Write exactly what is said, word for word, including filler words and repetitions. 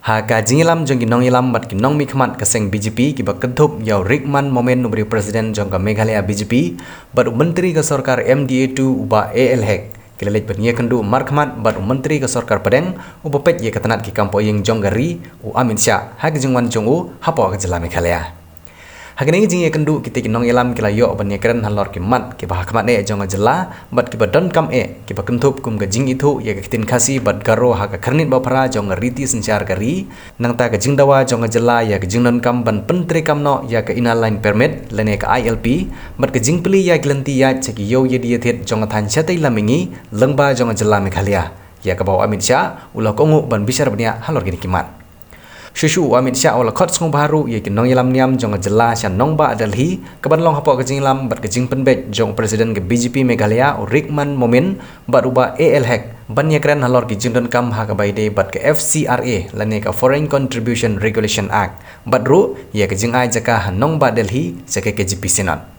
Ha ka jingialam jong ki nongialam bad ki nongmihkhmat ka seng BJP kiba kynthup ia u Rickman Momin uba dei u President jong ka Meghalaya BJP bad u Myntri ka sorkar MDA two u Bah A.L. Hek, ki la leit ban iakynduh markhmat bad u Myntri ka sorkar pdeng uba peit ia ka tnat ki kam pohiing jong ka ri, u Amit Shah, ha ka jingwan jong u hapoh ka jylla Meghalaya. Ha kane ka jingiakynduh, kitei ki nongialam ki la ioh ban iakren halor ki mat kiba hakhmat eh jong ka jylla bad kiba donkam eh, kiba kynthup kum ka jingithuh ia ka ktien Khasi bad Garo ha ka khyrnit baphra jong ka riti synshar ka ri, nangta ka jingdawa jong ka jylla ia ka jingdonkam ban pyntreikam noh ia ka Inner Line Permit lane ka ILP bad ka jingplie ia ki lynti iaid sha ki iew iadie iathied jong ka thaiñ shatei lam mihngi lyngba jong ka jylla Meghalaya, ia kaba u Amit Shah u la kohnguh ban bishar bniah halor kine ki mat. Shuh shuh u Amit Shah u la khot sngewbha ruh ia ki nongialam niam jong ka jylla sha nongbah Delhi kaban long hapoh ka jingialam bad ka jingpynbeit jong u President ka BJP Meghalaya u Rickman Momin bad u Bah A.L. Hek ban iakren halor ki jingdonkam ha kaba iadei bad ka FCRA lane ka Foreign Contribution Regulation Act bad ruh ia ka jingai jaka ha nongbah Delhi sha ka KGP Synod.